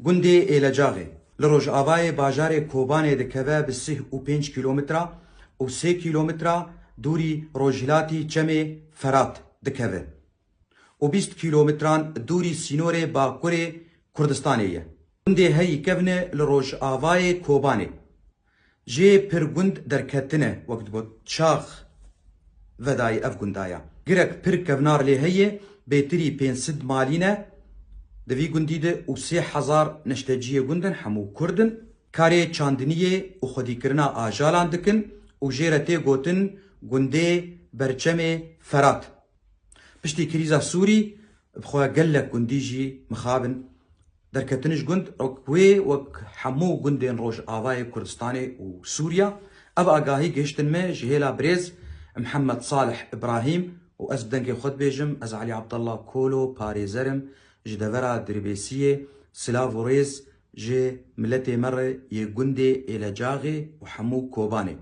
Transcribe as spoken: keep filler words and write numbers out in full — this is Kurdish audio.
Gundê Êlecaxê li rojavayê bajarê Kobanê dikeve bi sih û pênc kîlometre û sê kîlometre dûrî rojhilatî çemê Ferat dikeve û bîst kîlometran dûrî sînorê bakurê Kurdistanê ye. Gundê herî kevn e li rojavayê Kobanê. Jê pir gund derketine, wek digot çax vedayî ev gundaya. Girek pir kevnar lê heye, bêtirî pênc sed malî ne di vî gundî de û sê hezar neşteciyê gund in, hemû Kurd in. Karê çandiniyê û xwedîkirina ajalan dikin û jê re tê gotin gundê berçemê Ferat. Piştî krîza Sûrî, bi xwe gelek gundî jî mixabin. Derketin ji gund, wek wê, wek hemû gundên Rojavayê Kurdistanê û Sûriya, ev agahî gihiştin me ji hêla birêz Mihemed Salih Ibrahîm û ez bi dengê xwe dibêjim, ez Elî Abdallah Kolo, parêzer im ji devera Dirbêsiyê, silav û rêz ji miletê me re yê gundê Êlecaxê û hemû Kobanê.